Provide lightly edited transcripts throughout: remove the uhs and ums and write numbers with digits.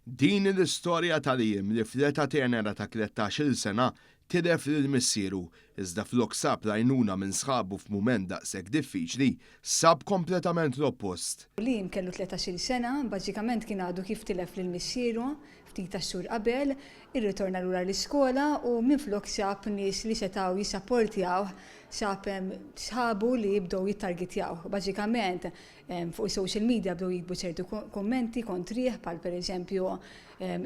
Din hi l-istorja ta' Liam li fl-età tenera ta' 13-il sena tilef lil missieru, iżda flok sab l-għajnuna minn sħabu f'mument daqshekk diffiċli, sab kompletament l-oppost. Liam kellu 13-il sena, bażikament kien għadu kif tilef lil missieru ftit tax-xhur qabel, irritorna lura l-iskola u minflok sab nies li setgħu jissapportjawh, sab sħabu li bdew jittargetjawh. Bażikament Fuq is-social media bdew jiktbu ċertu kummenti kontrih bħal pereżempju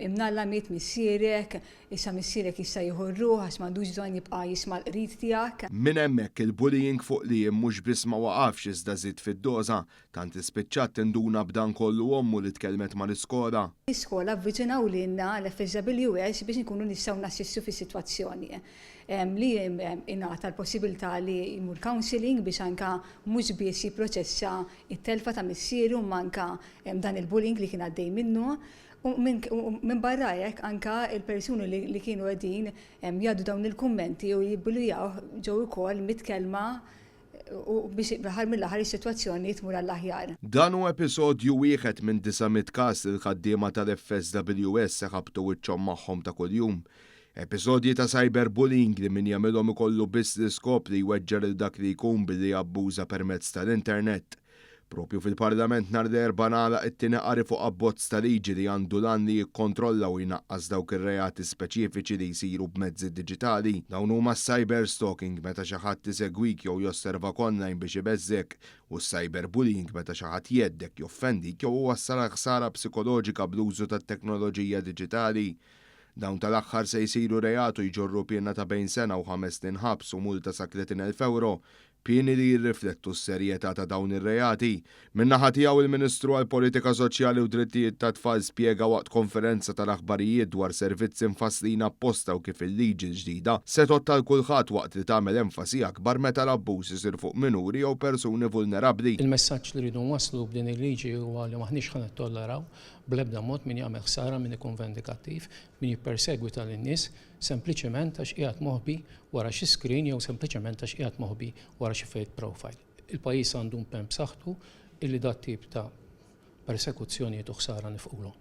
imnalla miet missierek, issa missierek jista' jieħu r-ruħ għax m'għandux bżonn jibqa' jisma' l-qrid tiegħek. Minn hemmhekk il-bullying fuq Liam mhux biss ma waqafx iżda żied fid-doża, tant li spiċċat tinduna b'dan kollu ommu li tkellmet mal-iskola. L-iskola avviċinaw lilna l-FSWS biex inkunu nistgħu nassistu fis-sitwazzjoni. Li ingħata l-possibilità li jmur counselling biex anke mhux biss jipproċessa t-telfa ta' missieru imma anke dan il-bullying li kien għaddej minnu. U minbarra hekk anke l-persuni li kienu qegħdin jgħaddu dawn il-kummenti u jibbulijawh ġew ukoll mitkellma u biex fl-aħħar mill-aħħar is-sitwazzjoni tmur għall-aħjar. Dan hu episodju wieħed minn 900 każ li l-ħaddiema tal-FSWS iħabbtu wiċċhom magħhom ta' kuljum. Episodji ta' cyberbullying li min jagħmilhom ikollu biss l-iskop li jweġġa' lil dak li jkun billi jabbuża permezz tal-internet. Proprju fil-Parlament nhar l-Erbgħa ngħalaq it-tieni qari fuq abbozz ta' liġi li għandu l-għan li jikkontrolla u jnaqqas dawk ir-reati speċifiċi li jsiru b'mezzi diġitali. Dawn huma s-cyberstalking, meta xi ħadd isegwik jew josservak online biex ibeżżgħek, u s-cyberbullying, meta xi ħadd jgħeddek, joffendik jew iwassal għal ħsara psikoloġika bl-użu tat-teknoloġija diġitali. Dawn tal-aħħar se jsiru reat u jġorru piena ta' bejn sena u ħames snin ħabs u multa sa 30,000 ewro Pieni li jirriflettu s-serjetà ta' dawn ir-reati. Min-naħa tiegħu il-Ministru għall-Politika Soċjali u Drittijiet tat-Tfal spjega waqt konferenza tal-aħbarijiet dwar servizzi mfasslin apposta u kif il-liġi l-ġdida se tgħodd għal kulħadd waqt li tagħmel enfasi akbar meta l-abbuż isir fuq minuri jew persuni vulnerabbli. Il-messaġġ li rridu nwasslu b'din il-liġi huwa li m'aħniex ħa nittolleraw bl-ebda mod min jagħmel ħsara, min ikun vendikattiv, min jippersegwita lin-nies sempliċement għax qiegħed moħbi wara xi screen jew sempliċement għax qiegħed moħbi wara xi fake profile. Il-pajjiż għandu impenn b'saħħtu illi dat-tip ta' persekuzzjonijiet u ħsara nifqulhom.